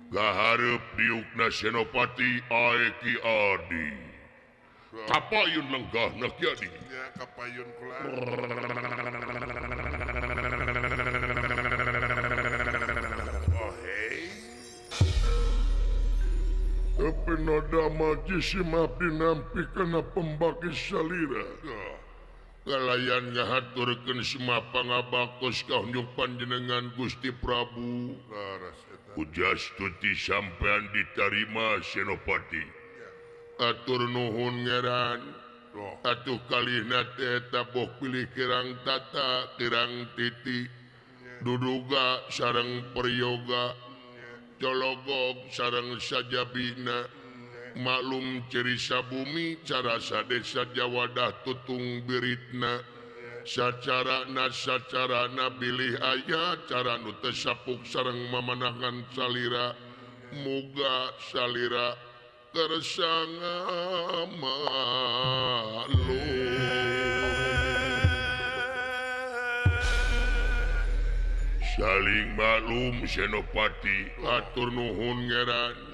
Kaharep diukna Senopati Ae Ki Adi. Kapayun lenggahna Ki Adi. Nya kapayun kula. Oh hey. Tepinodama jisim abdi nampi kana pembaki salira. Kalayan ngahaturkeun semua pangabaktos ka hunjuk panjenengan Gusti Prabu. Pujastuti sampean ditarima Senopati. Atur nuhun ngeran. Atuh kalihna teh eta boh pilih kirang tata kirang titi. Duduga sareng peryoga. Cologog sareng sajabina. Maklum cerisa bumi carasa desa Jawadah tutung biritna sacarana sacarana bilih aya cara nu teu sapuk sareng mamanangan salira muga salira kersa ngamaklum. Saling maklum Senopati atur nuhun ngeran.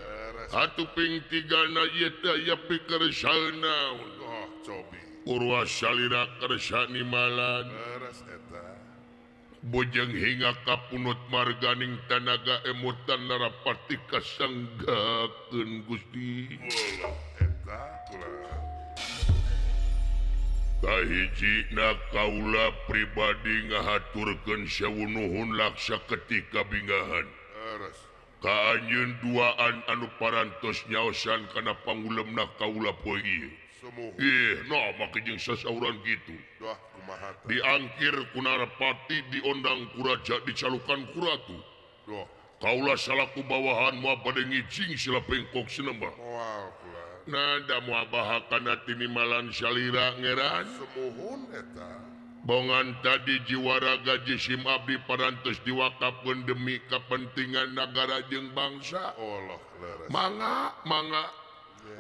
Atuh ping tigana ieu teh aya pikersana naon. Oh, cobi. Urwa salira kersa nimalan. Leres eta. Bojeng hingga kapunut marganing tanaga emutan narapati kasanggakeun Gusti. Walah eta kula. Kahijina kaula pribadi ngahaturkeun sewu nuhun laksa ketika bingahan. Leres. Ka anjeun duaan anu parantos nyaosan kana pangulemna kaula poe ieu. Ih, nah make jeung sasauran kitu. Duh, kumaha tah? Diangkir ku Narapati, diondang ku raja, dicalukan ku ratu. Duh. Kaula salaku bawahan moal bade ngijing sila bengkok sinembah. Moal kula. Nah, da moal bahakana tinimalan salira ngeran. Sumuhun eta. Bongan tadi jiwaraga jisim abdi parantos diwakafkeun demi kepentingan nagara jeung bangsa. Allah leres. Mangga, mangga.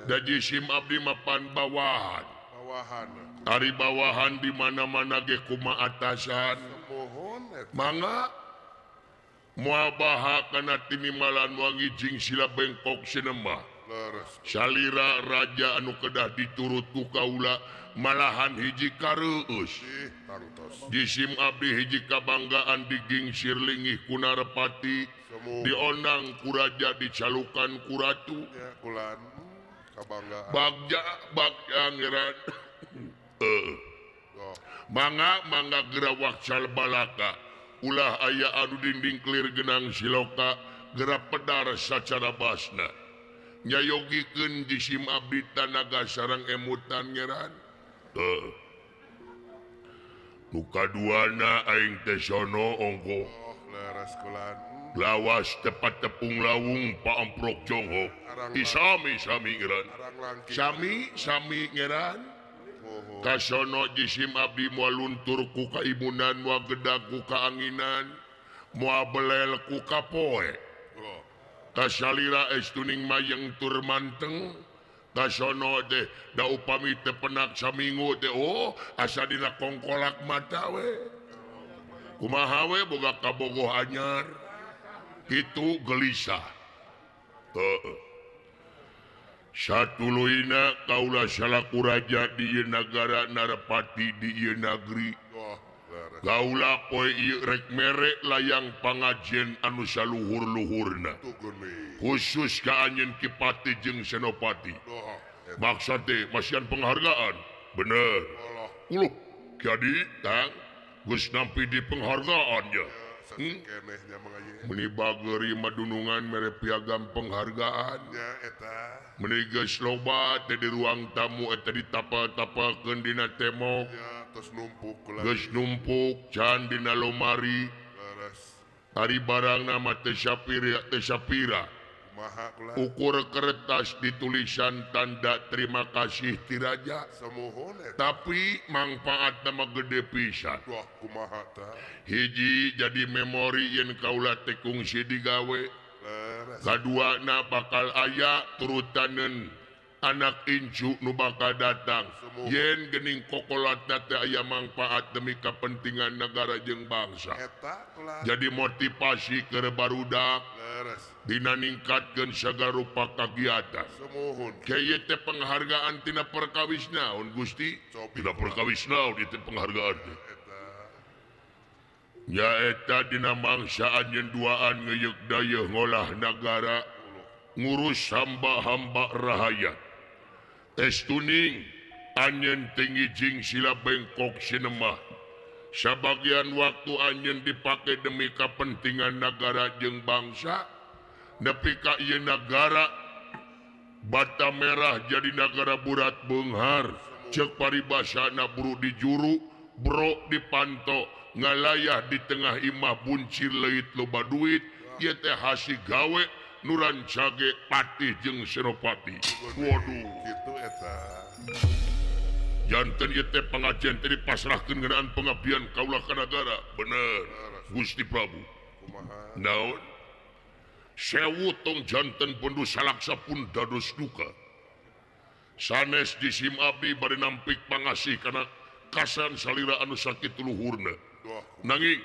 Da jisim abdi mapan bawahan. Bawahan. Ari bawahan di mana-mana ge kumaha atasan. Sumuhun eta. Mangga. Moal baha kana tinimalan wangi jeung sila bengkok sinembah. Leres. Salira raja anu kedah diturut ku kaula malahan hiji kareueus. Jisim abdi hiji kabanggaan digingsir lingih ku Narapati, diondang ku raja, dicalukan ku ratu. Ya, kulan kabanggaan. Bagja bagja ngeran. Mangga mangga geura waksal balaka. Ulah aya anu dinding kelir genang siloka geura pedar sacara basna. Nyayogikeun jisim abdi tanaga sareng emutan ngeran. Nu kaduana aing teh sono ongko. Oh, leres kulan. Lawas tepat tepung lawung paamprok jonghok. Isami sami ngeran. Sami sami ngeran. Kasono jisim abdi moal luntur ku kaimunan, moal gedag ku kaanginan, moal belel ku kapoe. Kasalira estuning mayeng tur manteng. Kasono teh da upami teu penak saminggu teh oh asa dina kongkolak mata we. Kumaha we boga kabogoh anyar. Kitu gelisah. Heeh. Satuluyna kaula salaku raja di ieu nagara Narapati di ieu nagri. Kaula poe ieu rek mere layang pangajen anu saluhur-luhurna. Khusus ka anjeun Ki Pati jeung Senopati. Maksud teh masihan penghargaan. Bener. Uluh, Ki Adi, Kang, geus nampi di penghargaan nya. Meni bageuri madunungan mere piagam penghargaan. Meni geus loba teh di ruang tamu eta ditapal-tapalkeun dina tembok. Geus numpuk can dina lomari. Ari barangna mah teu sapira teu sapira. Ukur kertas ditulisan tanda terima kasih ti raja. Tapi mangfaatna mah gede pisan. Hiji jadi memori yen kaula teh kungsi digawe. Kaduana bakal aya turutaneun anak incu nu bakal datang yen gening kokolotna teh aya mangfaat demi kepentingan negara jeung bangsa jadi motivasi keur barudak dina ningkatkeun sagala rupa kagiatan kieu teh penghargaan tina perkawis naon Gusti tina perkawis naon ieu teh penghargaan teh nyaeta dina mangsa anjeun duaan ngeuyeuk dayeuh ngolah nagara ngurus hamba-hamba rahayat estuning anjeun tinggi jing sila bengkok sinemah sabagian waktu anjeun dipake demi kepentingan negara jeung bangsa nepi ka ieu nagara bata merah jadi nagara burat beunghar ceuk paribasana buru di juru bro dipanto ngalayah di tengah imah buncir leuit loba duit ieu teh hasil gawe nu rancage patih jeung senopati. Waduh kitu eta. Janten ieu teh pangajian teh dipasrahkeun ngeunaan pengabdian kaula ka nagara. Bener Gusti Prabu. Kumaha? Naon? Sewu tong janten pundu salaksa pun dados duka. Sanes jisim abdi bade nampik pangasih kana kasan salira anu sakitu luhurna. Nanging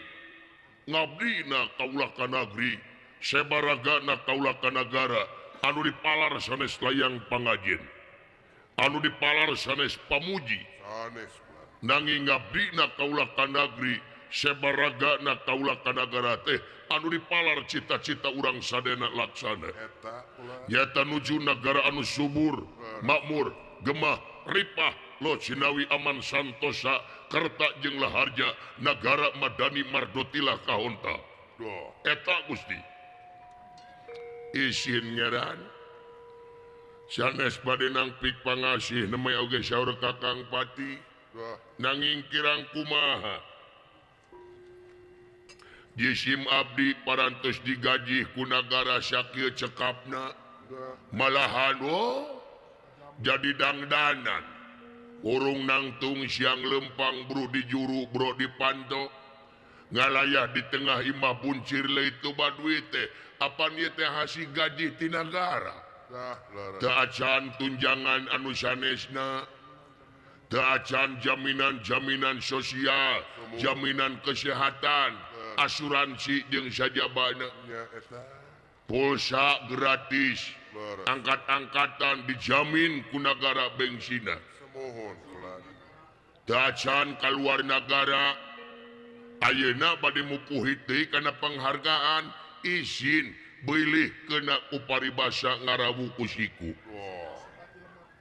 ngabdina kaula ka nagri sebaragana kaula ka nagara anu dipalar sanes layang pangajin anu dipalar sanes pamuji sanes nanging ngabdina kaula ka nagri sebaragana kaula ka nagara teh anu dipalar cita-cita urang sadena laksana nyata nuju nagara anu subur makmur gemah ripah lo sinawi aman santosa kerta jeung laharja nagara madani mardotilah kahonta eta Gusti isin ngeran sanes bade nangpik pangasih nemai oge saur Kakang Pati nanging kirang kumaha jisim abdi parantos digaji ku nagara sakieu cekapna malahan oh jadi dangdanan urung nangtung siang lempang bro di juru bro di panto ngalayah di tengah imah buncir leuit loba duit teh apan ieu teh hasil gaji ti nagara teu acan tunjangan anu sanesna teu acan jaminan-jaminan sosial jaminan kesehatan asuransi jeung sajabana pulsa gratis angkat-angkatan dijamin ku nagara bengsina teu acan kaluar nagara ayeuna bade mupuhi deui kana penghargaan izin bilih kena ku paribasa ngarawu ku siku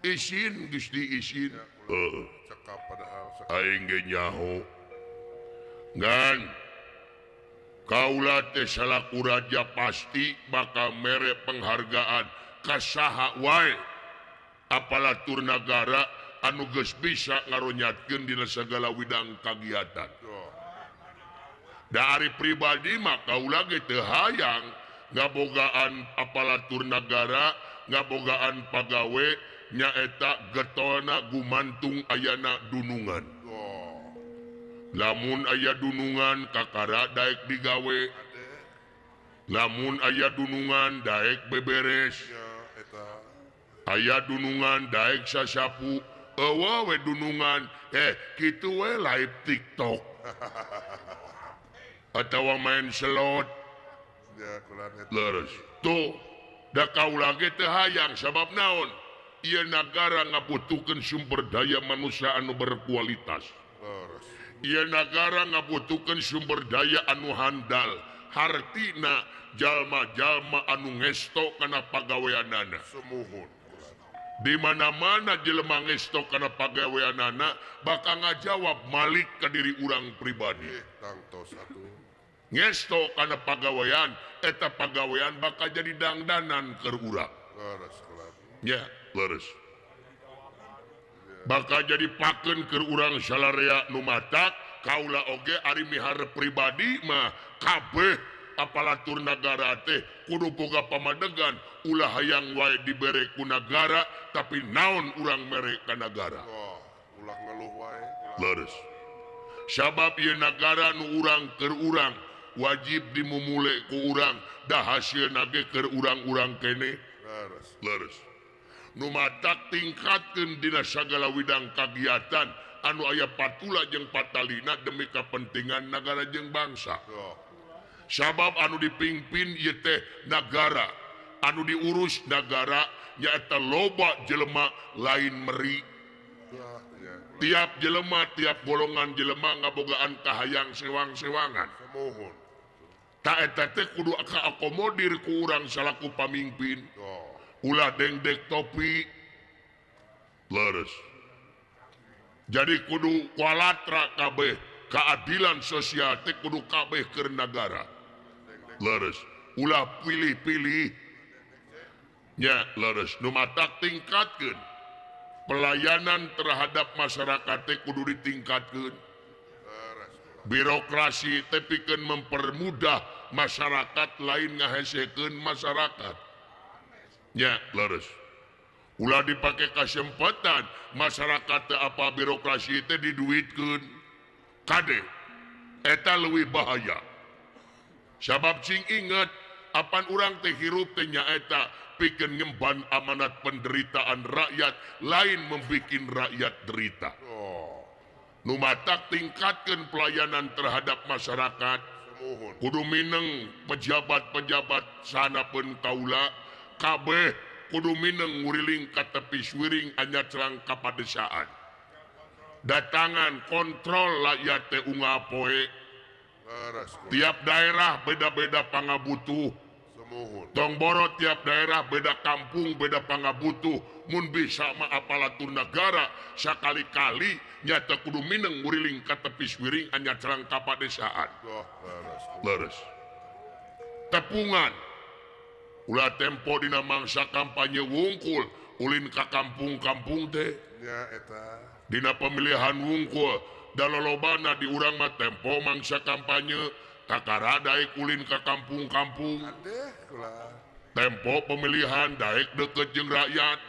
izin Gusti izin aing ge nyaho ngan kaula teh salaku raja pasti bakal mere penghargaan ka saha wae aparatur nagara anu geus bisa ngaronyatkeun dina sagala widang kagiatan. Dari pribadi mah kaula ge teu hayang ngabogaan aparatur nagara ngabogaan pagawe nyaeta getolna gumantung ayana dunungan. Lamun aya dunungan kakara daek digawe, lamun aya dunungan daek beberes, aya dunungan daek sasapu, eueuh we dunungan kitu we live TikTok atawa main slot. Leres tuh da kaula ge teu hayang sabab naon ieu nagara ngabutuhkeun sumber daya manusia anu berkualitas. Ieu nagara ngabutuhkeun sumber daya anu handal, hartina jalma-jalma anu ngesto kana pagaweanana. Di mana-mana jelema ngesto kana pagaweanana bakal ngajawab malik ka diri urang pribadi. Ngesto kana pagawean eta pagawean bakal jadi dangdanan keur urang. Ya, leres. Bakal jadi pakeun keur urang salarea nu matak kaula oge ari miharep pribadi mah kabeh aparatur nagara teh kudu boga pamadegan ulah hayang wae dibere ku nagara tapi naon urang mere ka nagara. Ulah ngeluh wae. Leres. Sabab ieu nagara nu urang keur urang wajib dimumule ku urang da hasilna ge keur urang-urang keneh. Leres. Nu matak tingkatkeun dina sagala widang kagiatan anu aya patula jeung patalina demi kepentingan nagara jeung bangsa. Sabab anu dipimpin ieu teh nagara, anu diurus nagara nyaeta loba jelema lain meri. Tiap jelema, tiap golongan jelema ngabogaan kahayang sewang-sewangan. Ta eta teh kudu kaakomodir ku urang salaku pamimpin. Ulah dengdek topi leres. Jadi kudu walatra kabeh keadilan sosial teh kudu kabeh keur nagara. Leres. Ulah pilih-pilih nya leres. Nu matak tingkatkeun pelayanan terhadap masyarakat teh kudu ditingkatkeun. Birokrasi teh pikeun mempermudah masyarakat lain ngahesekeun masyarakat. Ya, leres. Ulah dipake kasempatan masyarakat teh apa birokrasi teh diduitkeun. Kade eta leuwih bahaya. Sabab cing inget apan urang teh hirup teh nyaeta pikeun ngemban amanat penderitaan rakyat lain membikin rakyat derita. Nu matak tingkatkeun pelayanan terhadap masyarakat. Kudu mineng pejabat-pejabat sanapeun kaula kabeh kudu mineng nguriling ka tepi suwiring anyacrang ka padesaan. Datangan kontrol rakyat teh unggal poe. Tiap daerah beda-beda pangabutuh. Tong boro tiap daerah beda kampung beda pangabutuh. Mun bisa mah aparatur negara sakali-kali nyata kudu mineng nguriling ka tepi suwiring anyacrang ka padesaan. Leres. Tepungan ulah tempo dina mangsa kampanye wungkul ulin ka kampung-kampung teh. Dina pemilihan wungkul dalolobana di urang mah tempo mangsa kampanye kakara daek ulin ka kampung-kampung. Tempo pemilihan daek deket jeung rakyat.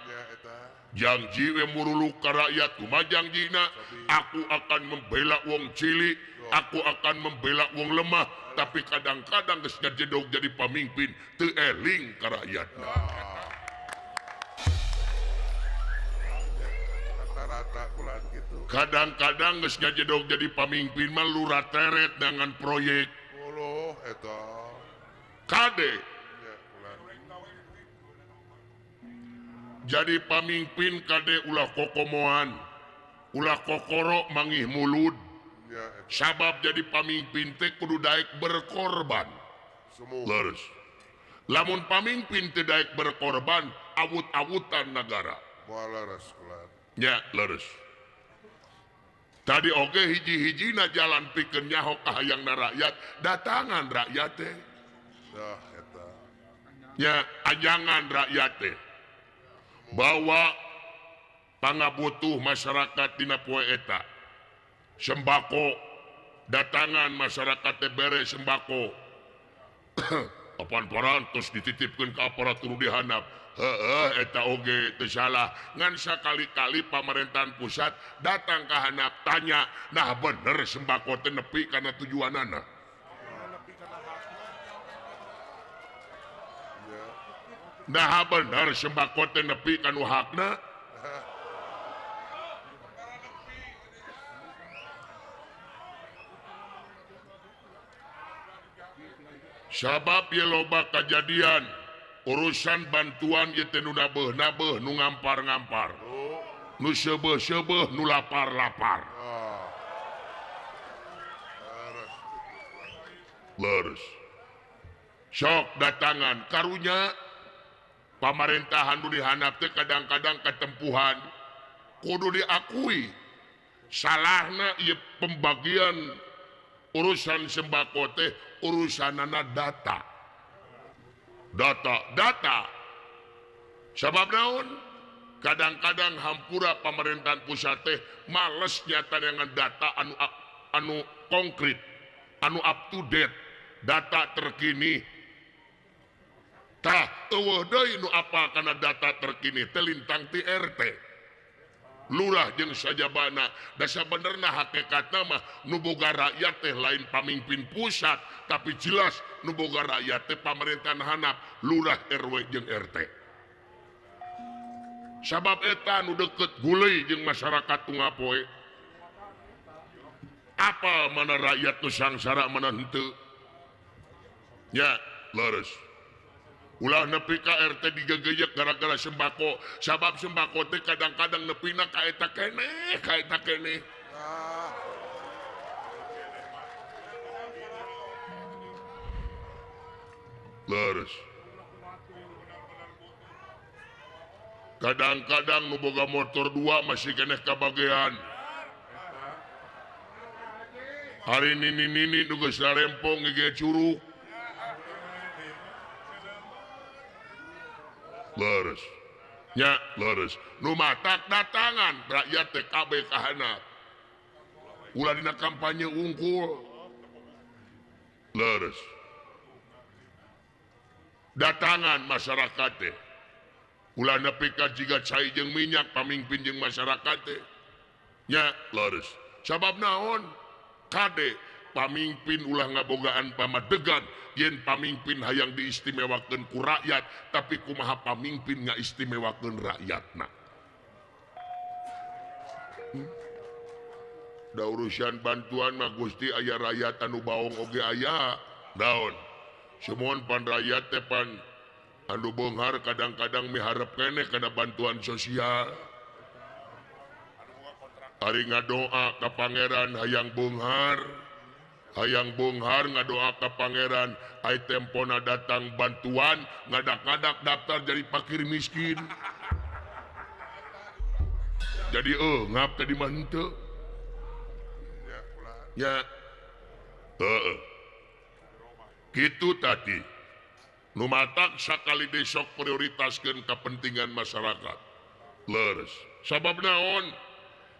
Janji we muruluk ka rakyat kumaha janjina? Aku akan membela wong cilik, aku akan membela wong lemah, tapi kadang-kadang geus ngajedog jadi pamimpin teu eling ka rakyatna. Kadang-kadang geus ngajedog jadi pamimpin mah lurah teret dengan proyek. Kade jadi pamimpin kade ulah kokomoan, ulah kokoro mangih mulud. Sabab jadi pamimpin teh kudu daek berkorban. Leres. Lamun pamimpin teh daek berkorban, awut-awutan negara. Ya, leres. Tadi oge hiji-hijina jalan pikeun nyaho kahayangna rakyat, datangan rakyat teh. Ya, ajangan rakyat teh. Bawa pangabutuh masyarakat dina poe eta. Sembako datangan masyarakat teh bere sembako. Apan parantos dititipkeun ka aparatur di handap. Heeh eta oge teu salah. Ngan sakali-kali pamerintahan pusat datang ka handap tanya, nah bener sembako teh nepi kana tujuanana. Nah bener sembako teh nepi kanu hakna. Sabab ye loba kajadian urusan bantuan ye teh nu nabeuh-nabeuh nu ngampar-ngampar, nu seubeuh-seubeuh nu lapar-lapar. Leres. Sok datangan karunya pamarentahan nu dihandap teh kadang-kadang katempuhan kudu diakui salahna ieu pembagian urusan sembako teh urusanana data. Data. Sabab naon? Kadang-kadang hampura pemerintahan pusat teh males nyata dengan data anu konkret, anu up to date, data terkini. Tah eueuh deui nu apa kana data terkini teh lintang ti RT. Lurah jeung sajabana da sabenerna hakikatna mah nu boga rakyat teh lain pamimpin pusat, tapi jelas nu boga rakyat teh pamerintahan handap, lurah, RW jeung RT. Sabab eta nu deket guleuy jeung masyarakat unggal poe. Apa mana rakyat nu sangsara mana henteu. Nya leres. Ulah nepi ka RT digegeyek gara-gara sembako. Sabab sembako teh kadang-kadang nepina ka eta keneh, ka eta keneh. Leres. Kadang-kadang nu boga motor dua masih keneh kabagean. Hari nini-nini nu geus rarempong gege curug. Leres. Nya leres. Nu matak datangan rakyat teh kabeh kahana. Ulah dina kampanye unggul. Leres. Datangan masyarakat teh. Ulah nepi ka jiga cai jeung minyak pamingpin jeung masyarakat teh. Nya leres. Sabab naon? Kade pamingpin ulah ngabogaan pamadegan yen pamingpin hayang diistimewakeun ku rakyat, tapi kumaha pamingpin ngaistimewakeun rakyatna. Da urusan bantuan mah Gusti aya rakyat anu baong oge aya. Naon? Sumuhun pan rakyat teh pan anu beunghar kadang-kadang miharep keneh kana bantuan sosial. Ari ngadoa ka pangeran hayang beunghar, hayang beunghar ngadoa ka pangeran, ai tempona datang bantuan ngadak-ngadak daftar jadi fakir miskin. Jadi ngap tadi mah henteu. Ya. Heeh. Kitu tadi. Nu matak sakali besok prioritaskeun kepentingan masyarakat. Leres. Sabab naon?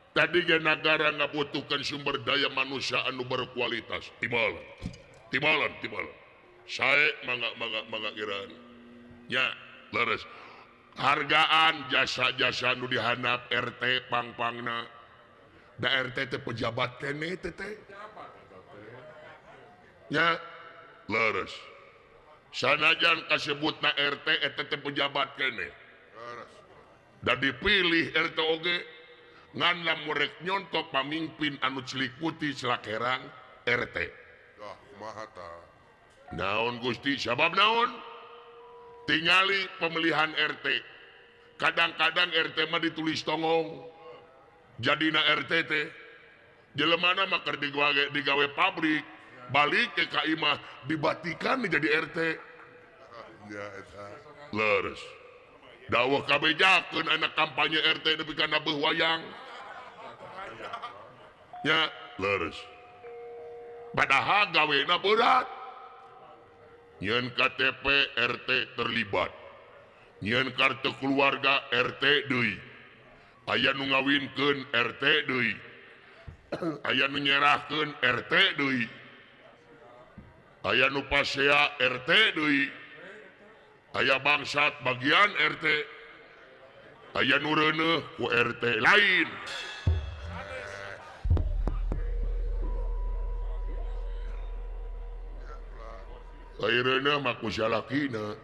Tadi ge nagara ngabutuhkeun sumber daya manusia anu berkualitas. Tibalan. Tibalan, tibalan. Sae mangga mangga mangga kiraan. Ya, leres. Hargaan jasa-jasa nu dihandap RT pang-pangna. Da RT teh pejabat keneh teh teh. Ya, leres. Sanajan kasebutna RT eta teh pejabat keneh. Leres. Da dipilih RT oge ngan lamun rek nyontok pamimpin anu celikuti celakerang RT. Dah kumaha tah? Naon Gusti sabab naon? Tingali pemilihan RT. Kadang-kadang RT mah ditulis tongong. Jadina RT teh jelemana mah keur digawe pabrik, balik ke ka imah dibatikan jadi RT. Ya eta. Leres. Dawuh kabejakeun anak kampanye RT nepi ka nabeuh wayang. Ya, leres. Padahal gawena berat. Nyeun KTP RT terlibat. Nyeun kartu keluarga RT deui. Aya nu ngawinkeun RT deui. Aya nu nyerahkeun RT deui. Aya nu pasea RT deui. Aya bangsat bagian RT. Aya nu reuneuh ku RT lain. Ai reuneuh mah ku salakina.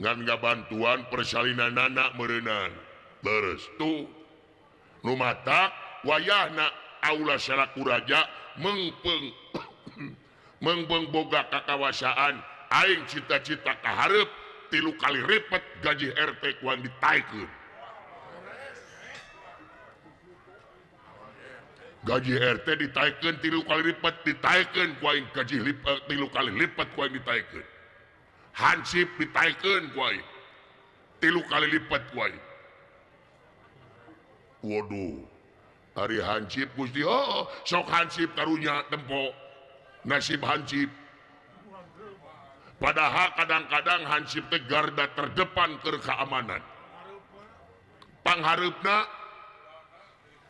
Ngan ngabantuan persalinanana meureunan. Leres tuh. Nu matak wayahna aula salaku raja mengpeung mengpeung boga kakawasaan aing cita-cita kahareup 3 kali lipat gaji RT kuan ditaikeun. Gaji RT ditaikeun 3 kali lipat, ditaikeun ku aing gaji lipat 3 kali lipat ku aing ditaikeun. Hansip ditaikeun ku aing 3 kali lipat ku aing. Waduh, ari hansip Gusti, oh, sok hansip karunya tempo nasib hansip. Padahal kadang-kadang hansip teh garda terdepan keur keamanan. Panghareupna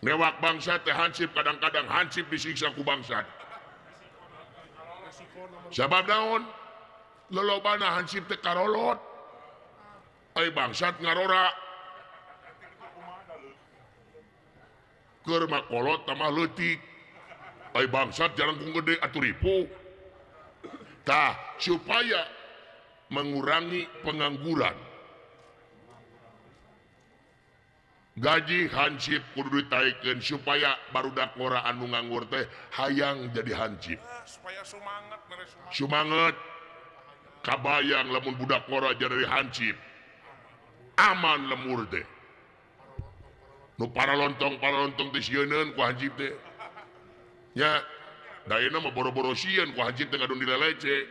newak bangsa teh hansip, kadang-kadang hansip disiksa ku bangsa. Sabab naon? Lolobana hansip teh karolot. Ai bangsat ngarora. Keur makolot tambah leutik. Ai bangsat jarangkung gede atuh ripuh. Tah, supaya mengurangi pengangguran. Gaji hansip kudu ditaikeun supaya barudak ngora anu nganggur teh hayang jadi hansip. Supaya sumanget mere sumanget. Sumanget. Kabayang lamun budak ngora jadi hansip. Aman lemur teh. Nu paralontong teh sieuneun ku hansip teh. Nya, da ayeuna mah boro-boro sieun ku hansip teh ngadon dilelece.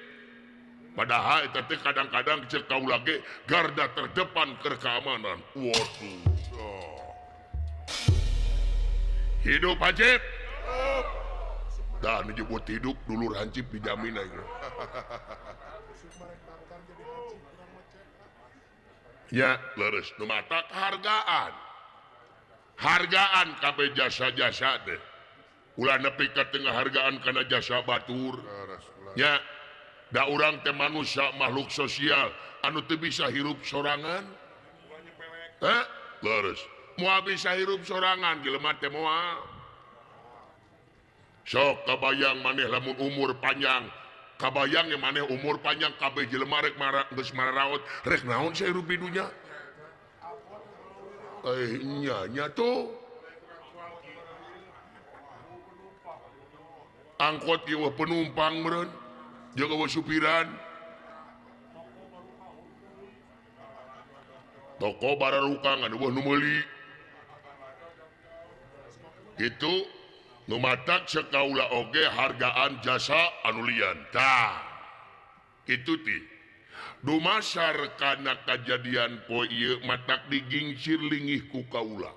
Padahal eta teh kadang-kadang ceuk kaula ge garda terdepan keur keamanan. Waduh. Hidup hansip. Dah nyebut hidup dulur hansip dijamin aja. Ya, leres nu matak hargaan. Hargaan kabeh jasa-jasa teh. Ulah nepi ka tengah hargaan kana jasa batur. Ya, da urang teh manusia makhluk sosial anu teu bisa hirup sorangan. Heh, leres. Moal bisa hirup sorangan jelema teh moal. Sok kabayang maneh lamun umur panjang, kabayang ge maneh umur panjang kabeh jelema rek geus mararaot, rek naon sia hirup di dunya? Nya nya tuh. Angkot ieu penumpang meureun, jeung eueuh supiran. Toko bararukang anu eueuh nu meuli. Itu nu matak sekaula oge hargaan jasa anu lian. Tah kitu ti dumasar kana kajadian poe ieu matak digingsir lingih ku kaula.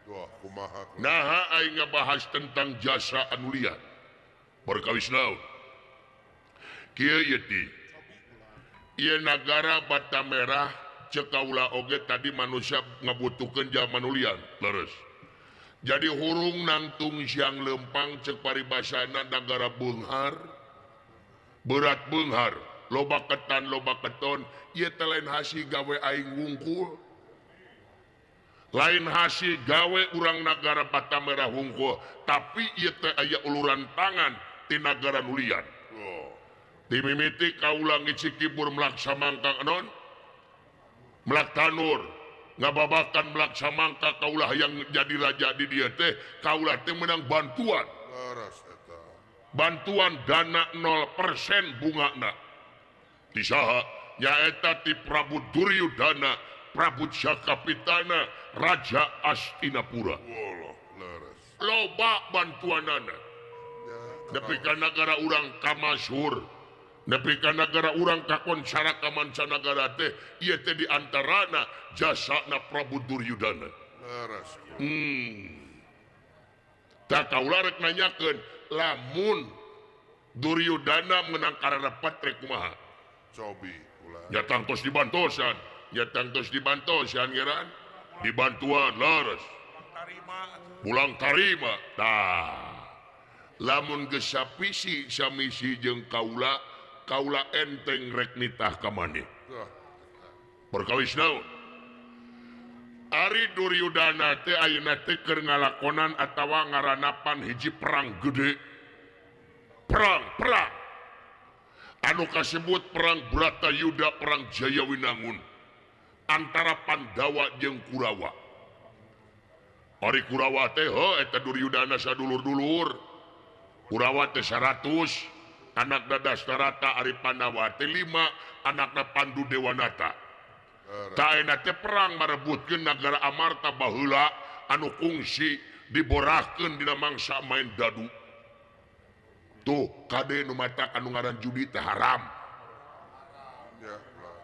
Wah, kumaha? Naha aing ngabahas tentang jasa anu lian. Perkawis naon? Kieu ieu ti. Ieu nagara Batamerah ceuk kaula oge tadi manusia ngabutuhkeun jalma nu lian, leres. Jadi hurung nangtung siang lempang cek paribasana nagara beunghar, berat beunghar, loba ketan loba keton, ieu teh lain hasil gawe aing wungkul, lain hasil gawe urang nagara Batamerah wungkul, tapi ieu teh aya uluran tangan ti nagara nu lian. Dimimiti kaula ngicikibur melak samangka non, melak tanur. Ngababakan melak samangka kaulah yang jadi raja di dia teh kaulah teh menang bantuan. Bantuan dana 0% bungana disaha nyaeta ti Prabu Duryudana, Prabu Jakapitana, Raja Astinapura. Loba bantuanana nepi ka nagara urang kamasyhur, nepi ka nagara urang kakonsara ka mancanagara teh ieu teh di antarana jasana Prabu Duryudana. Tah kaula rek nanyakeun lamun Duryudana menang kararepet rek kumaha? Cobi ulah. Nya tangtos dibantosan, nya tangtos dibantosan geran, dibantuan leres. Pulang tarima. Tah. Lamun geus sapisi samisi jeung kaula, kaula enteng rek nitah ka maneh. Perkawis naon? Ari Duryudana teh ayeuna teh keur ngalakonan atawa ngaranapan hiji perang gede. Perang. Anu kasebut perang Bratayuda, perang Jayawinangun antara Pandawa jeung Kurawa. Ari Kurawa teh heuh eta Duryudana sadulur-dulur. Kurawa teh 100, anakna Dastarata, ari Pandawa teh 5, anakna Pandu Dewanata. Tah ayeuna teh perang marebutkeun nagara Amarta baheula anu kungsi diborahkeun dina mangsa main dadu. Tuh kade nu matak anu ngaran judi teh haram.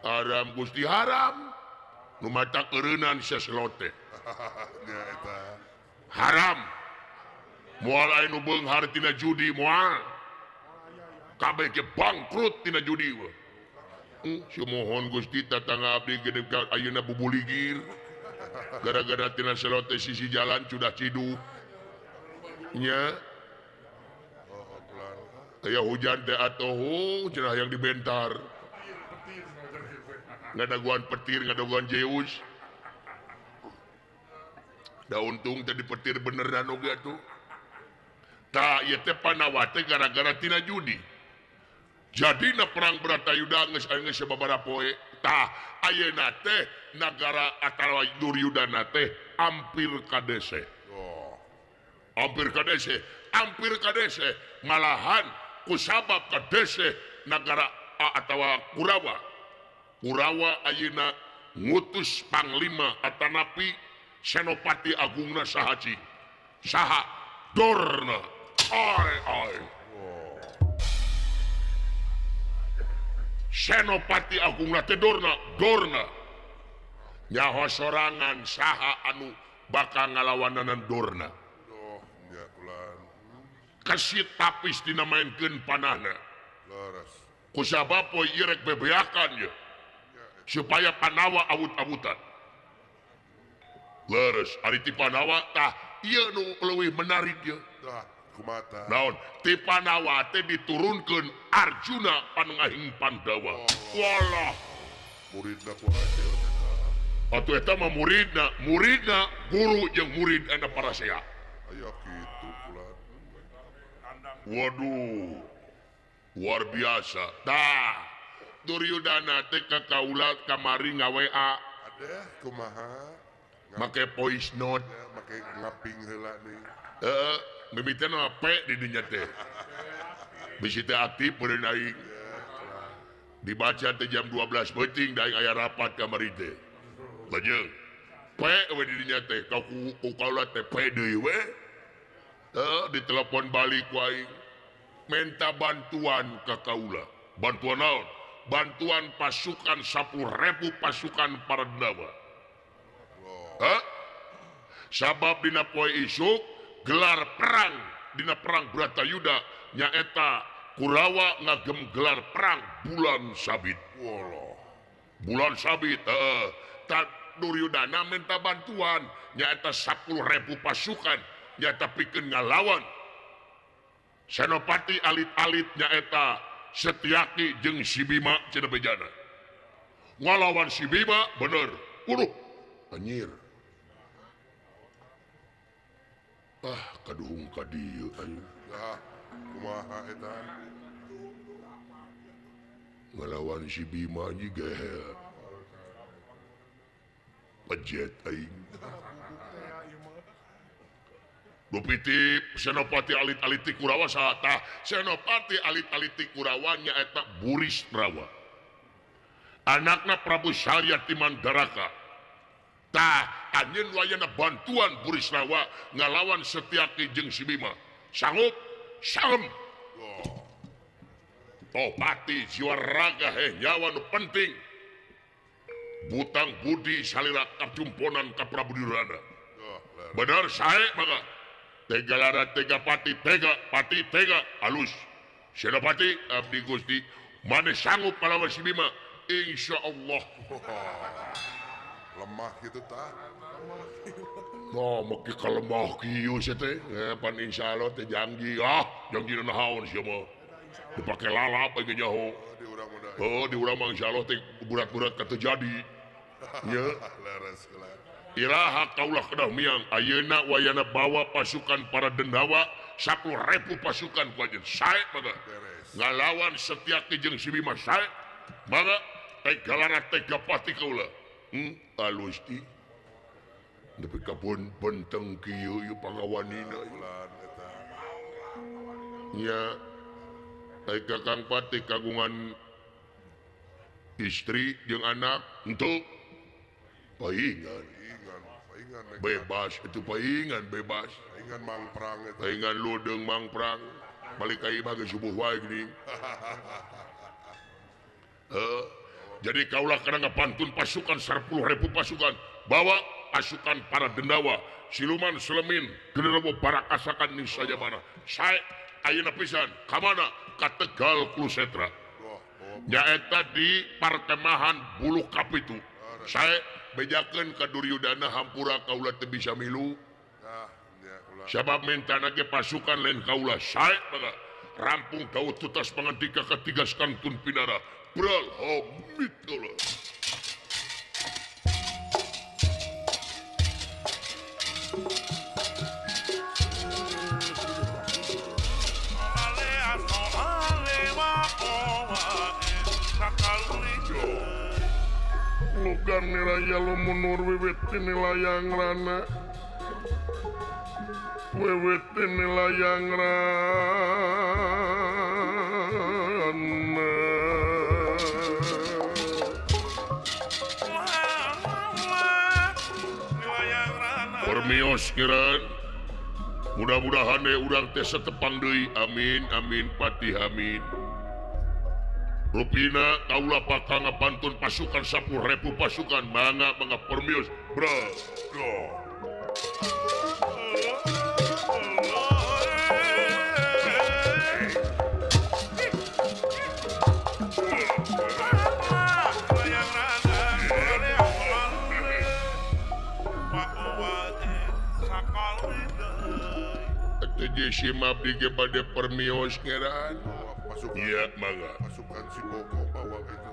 Haram Gusti haram. Nu matak eureunnan saslot teh. Haram. Moal aya nu beunghar tina judi moal. Kabeh ge bangkrut tina judi mah. Sumohon Gusti tatangga abdi gede ayeuna bubuligir. Gara-gara tina slot teh sisi jalan sudah ciduk. Nya. Aya hujan teh atuh cenah yang dibentar. Ngadaguan petir, ngadaguan Zeus. Da untung teh dipetir beneran oge atuh. Tah ieu teh Pandawa teh gara-gara tina judi. Jadina perang Bratayuda geus aya geus sababaraha poe. Tah ayeuna teh nagara atawa Duryudana teh ampir kadese. Ampir kadese, ampir kadese, malahan kusabab kadese nagara atawa Kurawa. Kurawa ayeuna ngutus panglima atanapi Senopati Agungna sahaji. Saha Dorna. Ai ai. Senopati Agungna teh Dorna, Dorna. Nyaho sorangan saha anu bakal ngalawanan Dorna. Kesit tapis dinamainkeun panahna. Kusabab poe ieu rek bebeakan ye. Supaya Panawa awut-awutan. Leres ari ti Panawa tah ieu nu leuwih menarik ye. Tah kumaha? Naon? Ti Panawa teh diturunkeun Arjuna panengahing Pandawa. Walah, muridna ku aja. Atuh eta mah muridna, muridna guru jeung murid anda parasea. Aya kitu kula. Waduh, luar biasa. Tah, Duryudana teh ka kaula kamari nga-WA. Adeh kumaha? Make voice note, make ngaping heula nih. Heeh, mimitian mah P di dinya teh. Bisi teh aktif meureun aing. Dibaca teh jam 12 peuting da aing aya rapat kamari teh. Lajeng P we di dinya teh ka ku kaula teh P deui we. Heeh, ditelepon balik ku aing. Minta bantuan ka kaula. Bantuan naon? Bantuan pasukan 10.000 pasukan para Dewa. Hah? Sabab dina poe isuk gelar perang dina perang Bratayuda nyaeta Kurawa ngagem gelar perang bulan sabit. Walah. Bulan sabit heeh. Uh, Duryudana minta bantuan nyaeta 10.000 pasukan nyaeta pikeun ngalawan Senopati alit-alit nyaeta Setyaki jeung si Bima cenah bejana. Ngalawan si Bima bener. Waduh, anjir. Ah, kaduhung ka dieu aing. Tah, kumaha eta? Ngalawan si Bima anjing gehe. Pejet aing. Dupiti Senopati alit-alit ti Kurawa saha tah? Senopati alit-alit ti Kurawa nyaeta Burisrawa. Anakna Prabu Salya ti Mandaraka. Tah, anjeun wayana bantuan Burisrawa ngalawan Setyaki jeung si Bima. Sanggup? Sangem. Tohpati jiwa raga heh nyawa nu penting. Butang budi salila kacumponan ka Prabu Duryudana. Bener sae maka. Tega lara tega pati tega pati tega alus. Senopati abdi Gusti maneh sanggup ngalawan si Bima? Insyaallah. Lemah gitu tah. No, meki kalemah kieu sia teh. Pan insyaallah teh janji. Ah, janji naon sia mah. Dipake lalap aing nyaho. Oh, di urang mah insyaallah teh burat-burat ka teu jadi. Nya. Leres kula. Iraha kaulah kedah miang ayeuna wayana bawa pasukan para Dendawa 10.000 pasukan ku anjeun sae mangga. Ngalawan Setyaki jeung si Bima sae mangga tega lara tega pati kaula. Alus ti. Nepi ka benteng kieu ieu pangawanina eta. Nya ai Kakang Pati kagungan istri jeung anak henteu paingan. Bebas itu paingan bebas. Paingan mangprang eta. Paingan ludeung mangprang. Balik ka imah geus subuh wae geuning. Jadi kaulah kana ngapantun pasukan 10.000 pasukan bawa pasukan para Dendawa siluman selemin genderuwo barakasakan ning sajabana. Sae ayeuna pisan ka mana? Ka Tegal Klusetra. Nyaeta di parkemahan Buluh Kapitu. Sae bejakeun ka Duryudana hampura kaula teu bisa milu. Sabab mentana ge pasukan lain kaula sae maka rampung daud tutas pangantika katiga kantun pinara. Bral homit kaula. Lugan niraya lumunur wiwit tini layang rana. Wiwit tini layang rana. Permios kiran. Mudah-mudahan urang teh setepang deui. Amin amin patih amin. Rupina kaula bakal ngapantun pasukan 10.000 pasukan mangga mangga permios bro. Si mabdi ge bade permios ngeran. Iya mangga. Pasukan si Bogo bawa itu.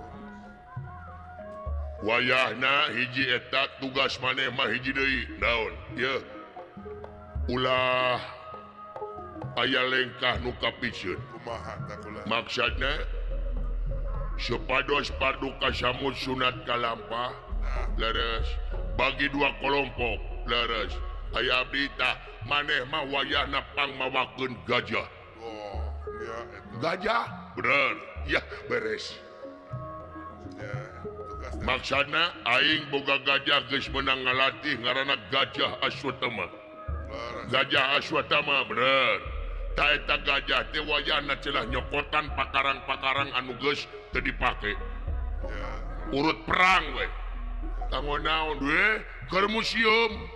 Wayahna hiji eta tugas maneh mah hiji deui. Naon? Yeuh. Ulah aya lengkah nu kapiceun. Kumaha tah kula? Maksudna supados paduka samud sunat kalampah. Leres. Bagi dua kelompok. Leres. Aya abdi tah maneh mah wayahna pangmawakeun gajah. Oh, ya eta. Gajah? Bener. Ya, beres. Ya, tugasna. Maksudna aing boga gajah geus meunang ngalatih ngaranna Gajah Aswatama. Gajah Aswatama bener. Ta eta gajah teh wayahna celah nyokotan pakarang-pakarang anu geus teu dipake. Ya. Urut perang we. Kanggo naon we? Keur museum.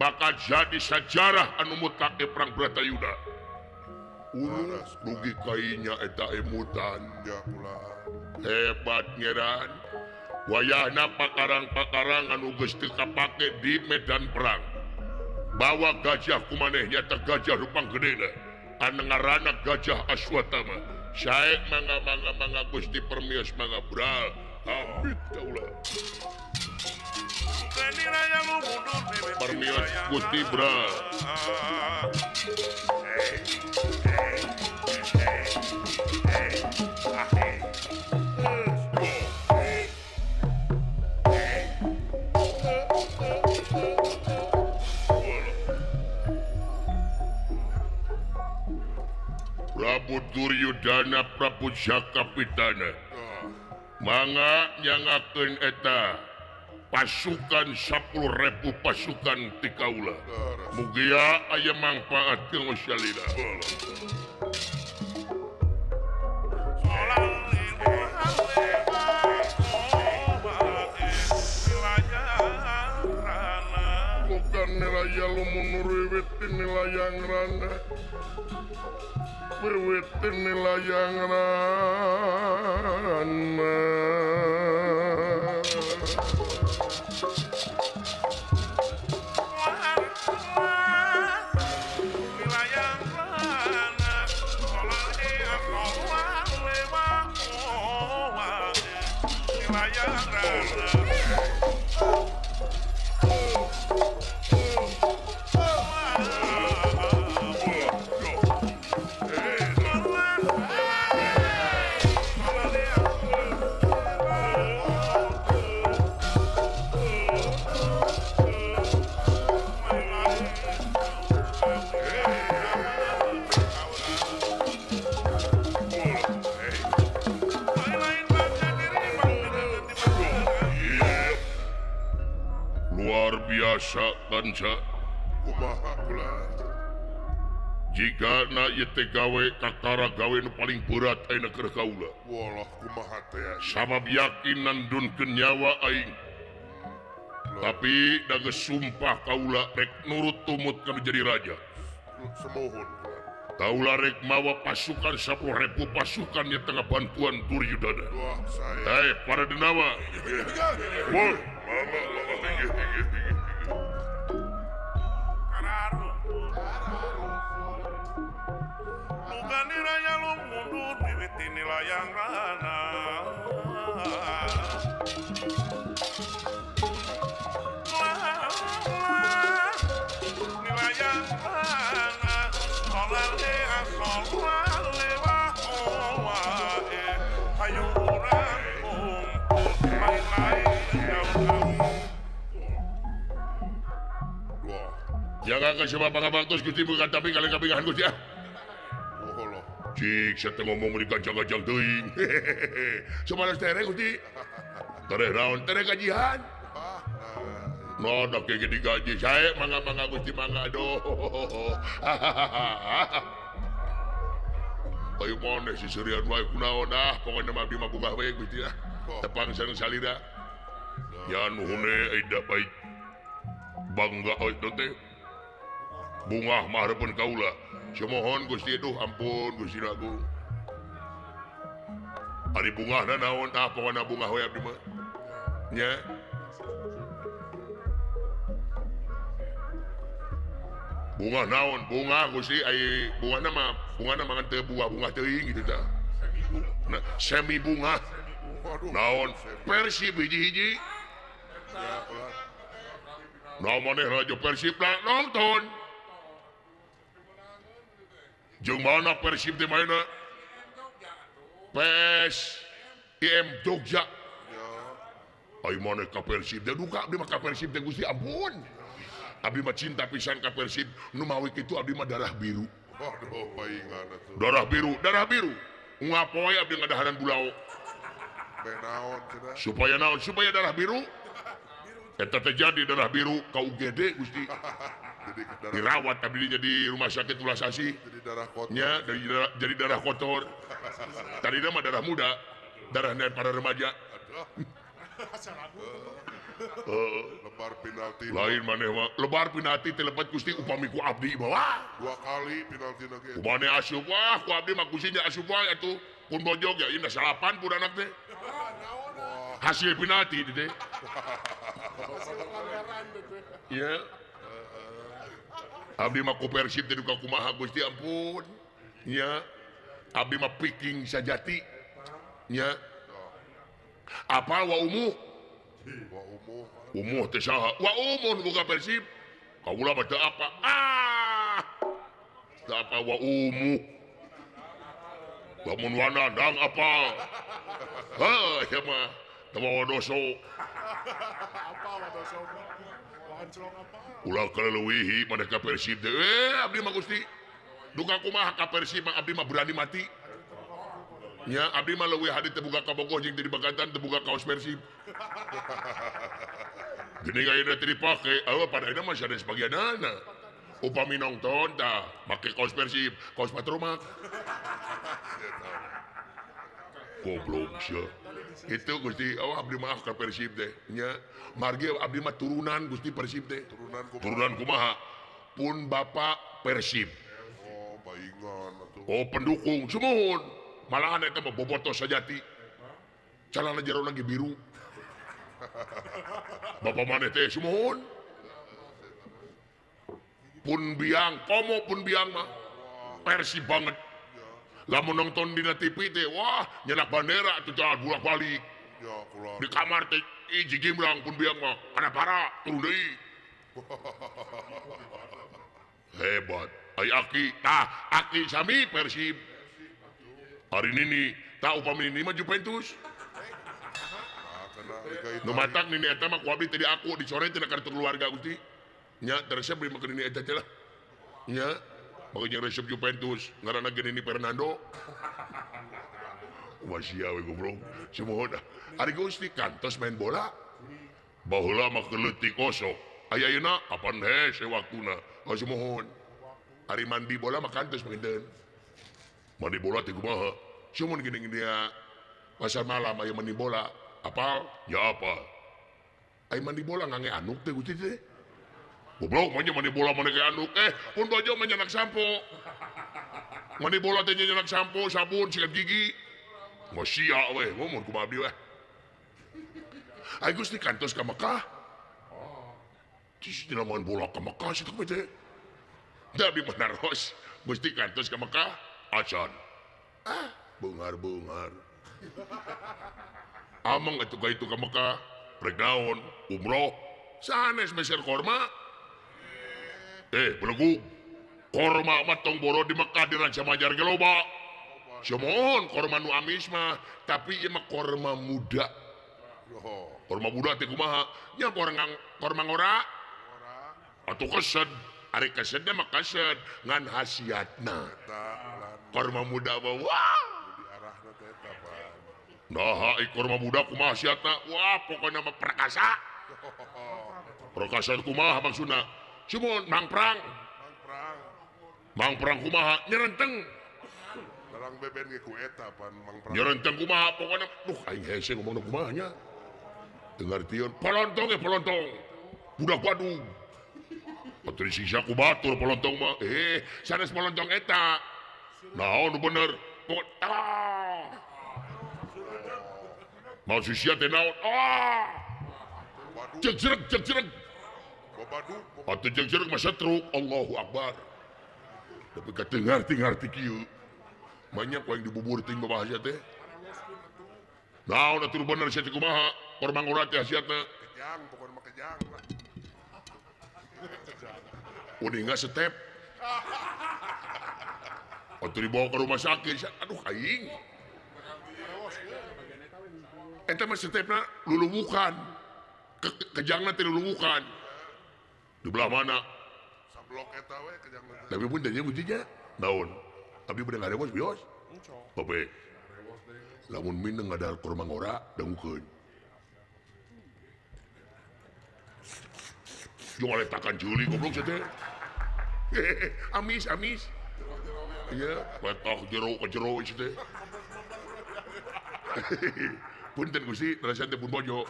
Bakal jadi sejarah anu mutlak di perang Bratayuda. Rugi kainya eta emutan. Hebat ngeran. Wayahna pakarang-pakarang anu geus teu kapake di medan perang. Bawa gajah kumaneh nyata gajah rupang gedena. Anu ngaranna Gajah Aswatama. Sae mangga mangga mangga Gusti permios mangga bral. Amit kaula. Permios Gusti Bra. Prabu Duryudana Prabu Jakapitana. Mangga nyangakeun eta pasukan 10.000 pasukan ti kaula. Mugia aya mangfaat kanggo salira. Bukan nilaya lumunur wiwit layang rana. Wiwit layang rana. Luar biasa kanca. Kumaha kula? Jika na ieu teh gawe kakara gawe nu paling berat ayeuna keur kaula. Walah kumaha teh? Sabab yakin nandunkeun nyawa aing. Tapi da geus sumpah kaula rek nurut tumut kana jadi raja. Semohon. Kaula rek mawa pasukan 10.000 pasukan di tengah bantuan Duryudana. Wah, saya. Hei, para denawa. Woi, mama, mama, tinggi, tinggi, tinggi. Layang rana. Layang rana. Solale asolale wa owa e. Hayu urang kumpul. Mangga coba pangabaktos Gusti bukan tapi kali kabingahan Gusti ah. Cik saya teh ngomong di gancang-gancang teuing. Coba tereh Gusti. Tereh naon? Tereh gajian. No, dak ge digaji sae mangga-mangga Gusti mangga aduh. Ayo maneh si serian wae kunaon ah pokona mah abdi mah bungah we Gusti ah. Tepang sareng salira. Ya nuhune ida baik. Bangga euy teh. Bungah mah hareupeun kaula. Sumohon Gusti duh ampun Gusti Agung. Ari bungahna naon tah pokona bungah we abdi mah. Nya. Bungah naon? Bungah Gusti ai bungahna mah bungahna mah teu bunga-bunga teuing kitu tah. Nah, semi bunga. Naon? Persib hiji-hiji. Naon maneh raja Persib lah nonton. Jeung mana Persib teh maena? PSIM Jogja. Ayo maneh ka Persib teh duka abdi mah ka Persib teh Gusti ampun. Abdi mah cinta pisan ka Persib nu mawi kitu abdi mah darah biru. Waduh paingan atuh. Darah biru, darah biru. Ngapoe abdi ngadaharan bulao. Beh naon cenah? Supaya naon? Supaya darah biru. Eta teh jadi darah biru ka UGD Gusti. Jadi darah, dirawat abdi jadi rumah sakit Ulasasi. Jadi darah kotor. Nya, jadi darah kotor. Tadina mah darah muda, darah para remaja. Lebar penalti. Lain maneh mah lebar penalti teh lepat Gusti upami ku abdi mah. Wah, dua kali penalti lagi. Kumane asup wah, ku abdi mah Gusti nya asup wae atuh. Pun bojog ya ieu salapan pun anak teh. Hasil penalti teh. Iya. Abdi mah ku Persib teh duka kumaha Gusti ampun. Nya. Abdi mah piking sajati. Nya. Apa wa umuh? Wa umuh. Umuh teh saha? Wa umuh nu boga Persib. Kaula mah teu apa? Ah. Teu apa wa umuh. Lamun wanadang apa? Heuh, ieu mah teu mawa doso. Apa wa doso? Ulah kaleuwihi maneh ka Persib teh. Abdi mah Gusti. Duka kumaha ka Persib mah abdi mah berani mati. Nya abdi mah leuwih hade teu boga kabogoh jeung teu dibagatan teu boga kaos Persib. Geuning ayeuna teu dipake, eueuh pada ayeuna mah sanes bagianana. Upami nongton tah make kaos Persib, kaos Patromak. Goblok sia. Itu Gusti, oh abdi maaf ka Persib teh. Nya, margi abdi mah turunan Gusti Persib teh. Turunan kumaha? Turunan kumaha? Pun bapak Persib. Oh, baingan atuh. Oh, pendukung sumuhun. Malahan eta mah bobotoh sajati. Calana jero lagi biru. Bapak maneh teh sumuhun. Pun biang, komo pun biang mah. Persib banget. Lamun nonton dina TV teh, wah nyenak bandera atuh tah bolak-balik. Ya, di kamar teh hiji gimrang pun biang mah kana para turun deui. Hebat. Ai aki, tah aki sami Persib. Hari nini, tah upami nini mah Juventus. Nu matak nini eta mah ku abdi teh diaku dicoret tina kartu keluarga Gusti. Nya teresep beli mah nini eta teh lah. Nya makanya resep Juventus ngaranna ge Nini Fernando. Wasia we goblok. Sumuhun. Ari Gusti kantos main bola. Baheula mah keleutik osok. Aya ayeuna apan hese waktuna. Oh sumuhun. Ari mandi bola mah kantos panginten. Mandi bola teh kumaha? Sumuhun geuning dia pasar malam aya mandi bola. Apal? Ya apa? Aya mandi bola ngange anuk teh Gusti teh. Goblok mah mandi bola mah ge anuk pun bojo mah nyenak sampo. Mandi bola teh nyenak sampo, sabun, sikat gigi. Mah sia we, ngomong kumaha abdi we. Ai Gusti kantos ka Mekah. Cis dina main bola ka Mekah situ teh. Da abdi mah naros, Gusti kantos ka Mekah acan. Ah, beungar-beungar. Ameng atuh ka itu ka Mekah, rek naon, umroh, sanes meser korma. Belegug. Korma mah tong boro di Mekah di Ranca Majar ge loba. Sumuhun korma nu amis mah, tapi ieu mah korma muda. Korma muda teh kumaha? Nya korma ngora. Atuh kesed. Ari keset mah keset ngan hasiatna. Korma muda mah wah. Nah, korma muda kumaha hasiatna? Wah, pokokna mah perkasa. Perkasa kumaha maksudna? Sumun mangprang. Mangprang kumaha? Nyerenteng. Dalang beben ge ku eta pan mangprang. Nyerenteng kumaha pokokna? Duh, aing hese ngomongna kumaha nya. Teu ngartieun. Polontong ge polontong. Budak Badung. Atuh disiksa ku batur polontong mah. Sanes polontong eta. Naon nu bener? Pokok ah. Maksud sia teh naon? Ah. Jegjreg jegjreg. Atuh jegjreg mah setruk. Allahu Akbar. Tapi ka teu ngarti-ngarti kieu. Banyak yang dibubur ting babahasa teh. Naon atuh bener sia teh kumaha? Korma ngora teh hasiatna. Kejang pokona mah kejang lah. Udah nggak step. Waktu dibawa ke rumah sakit, aduh aing. Eta mah stepna luluwukan. Kejangna teh luluwukan. Di belah mana? Sablok eta we kejangna teh. Tapi pun tanya kuncinya. Naon? Abdi bade ngarewos bios. Bape. Lamun mineng ngadahar korma ngora dangukeun. Jeung letakan juli goblok sia teh. Amis amis. Iya, letak jero ke jero sia teh. Punten Gusti, rasa teh pun bojo.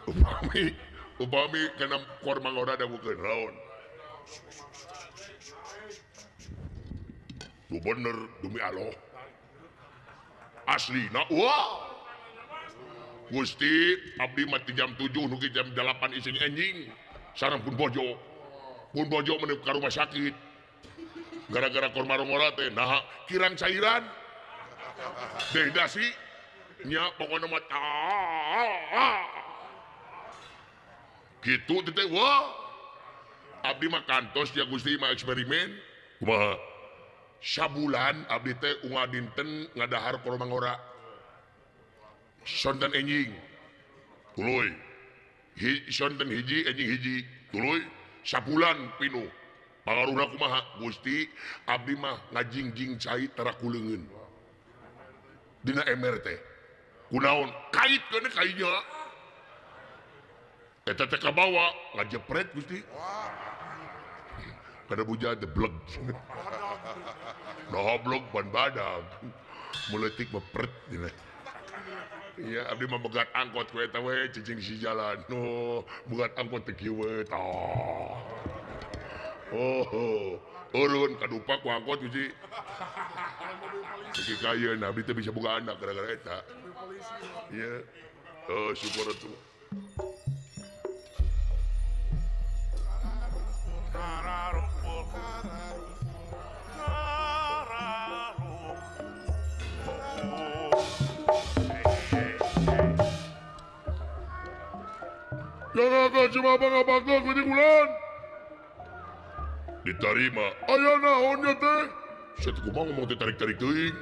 Upami upami kana korma ngora dangukeun raon. Nu bener demi Allah. Aslina wah. Gusti, abdi mati jam 7 nugi jam 8 ising enjing. Sareng pun bojo. Pun bojo menuju ka rumah sakit. Gara-gara korma ngora teh naha kirang cairan. Dehidrasi nya pokona mah gitu teh wah. Abdi mah kantos ya Gusti mah eksperimen. Kumaha? Sabulan abdi teh unggal dinten ngadahar korma ngora. Sonten enjing tuluy sonten hiji enjing hiji tuluy sabulan pinuh pangaruhna kumaha Gusti abdi mah ngajingjing cai tara kuleungeun dina ember teh kunaon kait keun kainya eta teh kabawa ngajepret Gusti kada buja debleg nah blog ban badag meuletik mepret dina. Iya, abdi mah begat angkot ku eta we cicing si jalan. No, begat angkot teh kieu we tah. Oh, urun kadupa ku angkot Gusti. Teu kayeun abdi teh bisa boga anak gara-gara eta. Iya. Oh, syukur atuh. Jangan cuma bangga-bangga kuning. Diterima. Aya naon nya teh? Sia teh kumaha ngomong teh tarik-tarik teuing.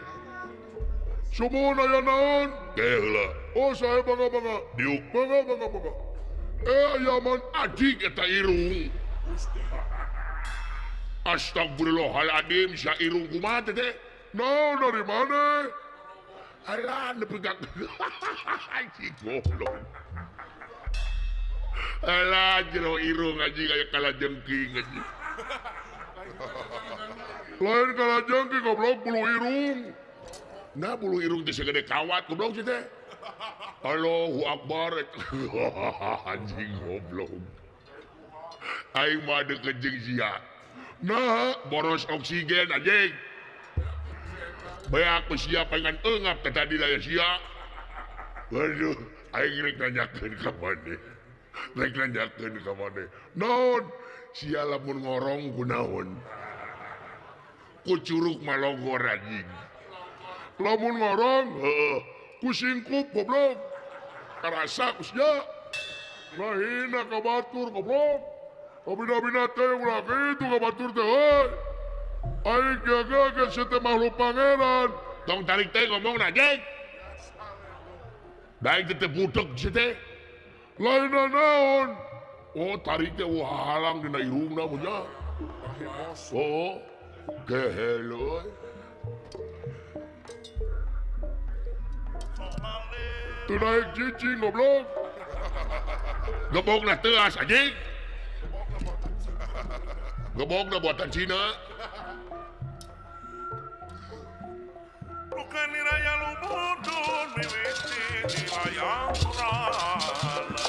Sumuhun aya naon? Teh heula. Oh saya bangga-bangga. Diuk bangga-bangga. Aya man anjing eta irung. Astagfirullahaladzim, sia irung kumaha teh teh? Naon dari mana? Alah nepi ka anjing goblok. Alah jero irung anjing aya kalajengking anjing. Lain kalajengking goblok bulu irung. Nah bulu irung teh segede kawat goblok sih teh. Allahu Akbar. Anjing goblok. Aing mah deukeut jeung sia. Nah boros oksigen anjing. Beak ku sia pengen eungap teh tadi aya sia. Waduh, aing rek nanyakeun ka maneh. Rek nanyakeun ka maneh. Naon? Sia lamun ngorong kunaon? Ku curug malogor anjing. Lamun ngorong, heuh, ku singkup goblok. Karasa ku sia. Mahina ka batur goblok. Kabina-bina teh ulah kitu ka batur teh heuy. Aing gagal ge sia teh makhluk pangeran. Tong tarik teh ngomongna anjing. Daeng teh budeg sia teh. Lain naon? Oh tarik teh wah halang dina irungna punya. Oh gehel euy. Teu naik cicing goblok. Gebogna teuas anjing. Gebogna buatan Cina. Bukan raya lumudun mimiti di layang rana.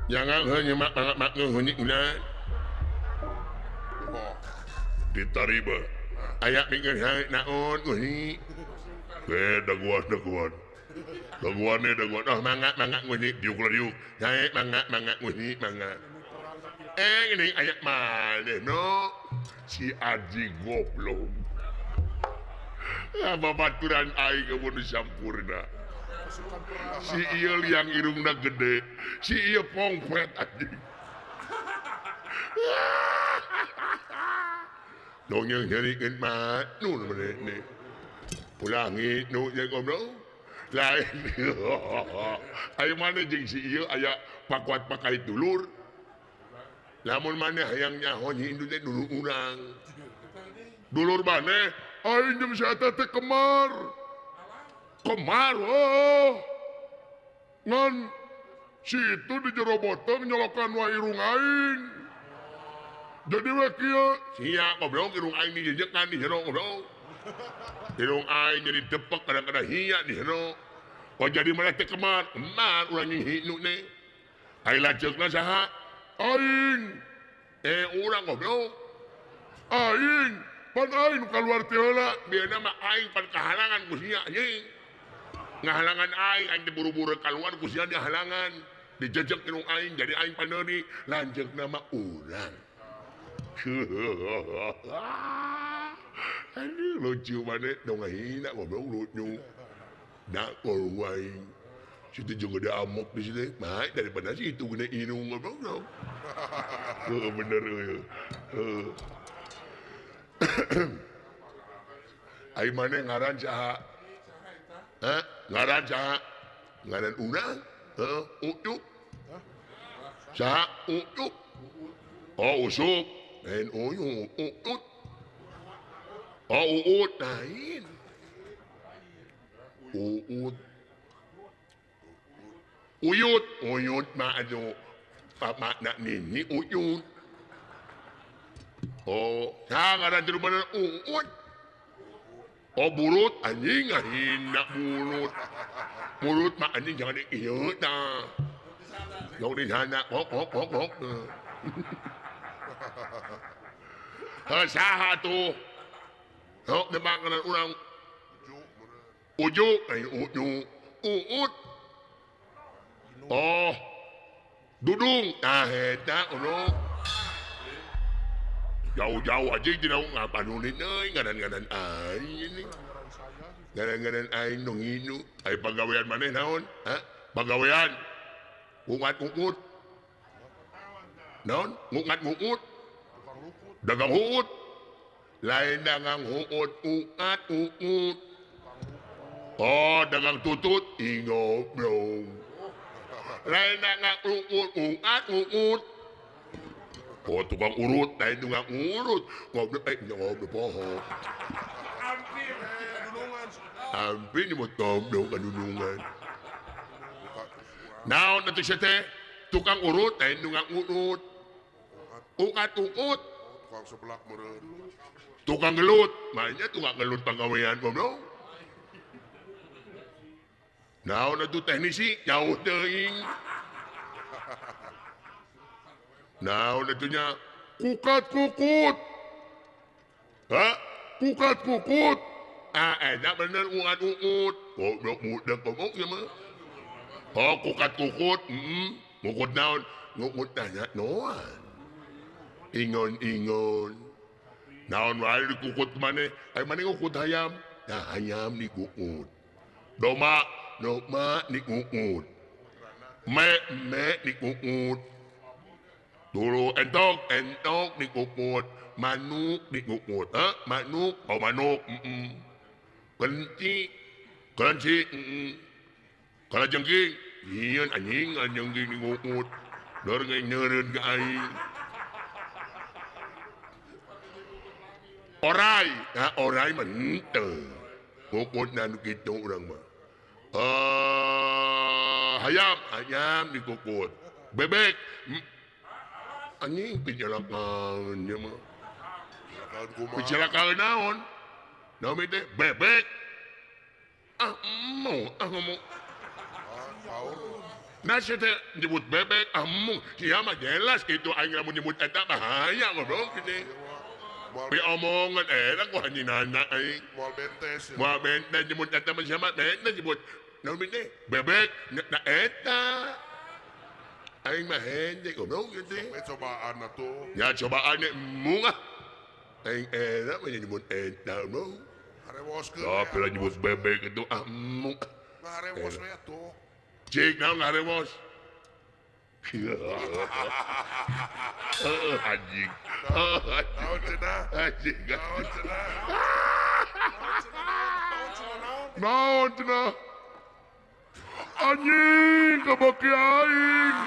Jangan hanya mak mak ngeunyikna. Ditariba. Aya mikir naon ngeunyik. Daguan daguan. Daguan daguan. Oh mangga mangga ngeunyik diuk diuk. Naik mangga mangga ngeunyik mangga. Ini aya maneh no. Si Aji goblok. Babaturan aing kebun sampurna. Si ieu liang irungna gede, si ieu pongpret anjing. Dongeng nyerikeun mah nu maneh. Ulangi nu jeung goblok. Lain. Ayo maneh jeung si ieu aya pakuat pakai dulur. Lamun maneh hayang nyaho nyi indung teh dulur urang. Dulur maneh aing jeung si eta teh kemar. Kemar oh. Ngan si itu di jero botong nyolokan wa irung aing. Jadi we kieu sia goblok irung aing dijejekan di jero goblok. Irung aing jadi depek kadang-kadang hia di jero. Oh jadi maneh teh kemar, kemar urang nyihi nu ne. Ai lanceukna saha? Aing. Urang goblok. Aing, pan aing nu kaluar ti heula, bieu mah aing pan kahalangan ku sia anjing. Ngahalangan aing, aing diburu-buru kaluar ku sia dihalangan. Dijejek irung aing jadi aing paneuri, lanceukna mah urang. Aduh lucu maneh dong ngahina goblok lucu. Da aing. Situ juga ada amok di situ. Baik daripada situ gede irung goblok. Heeh bener euy. Heeh. Ai maneh ngaran saha? Hah? Ngaran saha? Ngaran urang? Heeh, Ucup. Saha? Ucup. Oh, Usup. Lain Uyut, Uut. Oh, Uut lain. Uut. Uyut, uyut mah anu pamakna nini uyut. Oh, saha ngaran tilu bener Uut. Oh, burut anjing ngahina burut. Burut mah anjing jangan di ieu tah. Jauh di sana, kok kok kok kok. Heuh saha tuh? Heuh demak ngaran urang. Uju, uju, Uut. Oh, Dudung, tah eta uno. Jauh-jauh aja tidak ngapanunin euy, ngaran-ngaran aing ini. Ngaran-ngaran aing nu nginu. Ai pagawean maneh naon? Hah? Pagawean. Ngungat-ngungut. Naon? Ngungat-ngungut. Dagang huut. Lain dagang huut, ungat uut. Oh, dagang tutut, ingoblong. Lain dagang uut, ungat uut. Oh, tukang urut, lain tukang urut. Ngobrol, ngobrol poho. Hampir nyebut goblok kadunungan. Naon atuh sia teh? Tukang urut, lain tukang urut. Ungat uut. Tukang seblak meureun. Tukang gelut, mainnya tukang gelut pagawean goblok. Naon atuh teknisi jauh teuing. Naon atuh nya kukat kukut. Hah? Kukat kukut. Ah, eta bener ungat uut. Goblok mudah goblok ieu mah. Oh, kukat kukut, heeh. Ngukut naon? Ngukut tanya noan. Ingon-ingon. Naon wae dikukut maneh? Ai maneh ngukut hayam? Nah, hayam dikukut. Domba, domba dikukut. Me, me dikukut. Tulu entok entok dikukut manuk dikukut manuk oh manuk kelinci kelinci kalajengking nyieun anjing kalajengking dikukut dor nyeureun ka aing orai nah orai mah henteu kukutna nu kitu urang mah hayam hayam dikukut bebek anjing picelakaan ieu mah picelakaan naon naon teh bebek ah mau ah ngomong nah sia teh nyebut bebek ah mau sia mah jelas kitu aing lamun nyebut eta bahaya goblok kitu pi omongan eta ku anjinana aing moal bentes moal bentes nyebut eta mah sia mah eta nyebut naon teh bebek na eta aing mah hende goblok kitu cobaan atuh ya cobaan embung ah aing era mah nyebut eta goblok harewoskeun tapi lah nyebut bebek itu ah embung ngarewos we atuh cik naon ngarewos anjing naon cenah anjing naon cenah naon cenah anjing kabaki aing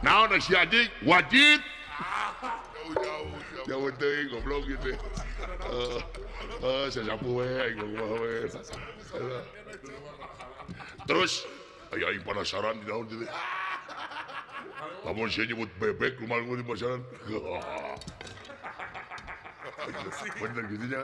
naon si anjing wajib jauh teuing goblok gitu sasapu we aing kumaha we terus aya aing penasaran di naon teh lamun sia nyebut bebek kumaha di penasaran bener gitu nya